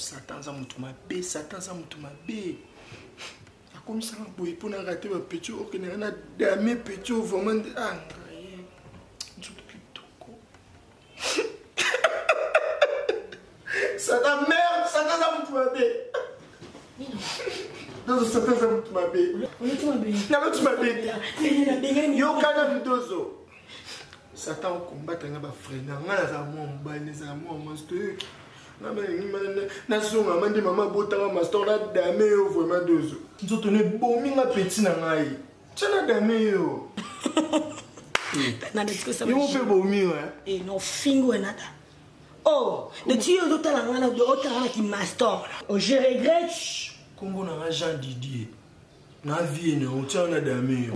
Satan aza moto mabe, Satan aza moto mabe. Akomisaka boye mpo na rate bapeti okendaka na dame peti oyo vraiment nde ah ngai nzoto kitoko. Satan merde, Satan aza moto mabe. Dozo Satan aza moto mabe. Naloti mabe te. Yokana Dozo. Satan okombata nga bafrai na nga nazala mwa mobali nazala mwa mwasi toyoki nazonga ma nde mama abotanga mastor na dame yo vraiment dozo nzoto no ebomi nga peti na ngai tya na dame yo yo mpe bomi nofingi nada oh neti yo ozotala nga otala nga na kimastor oh, je regrette nkombo na nga Jean Didier na vie na otya na dame yo.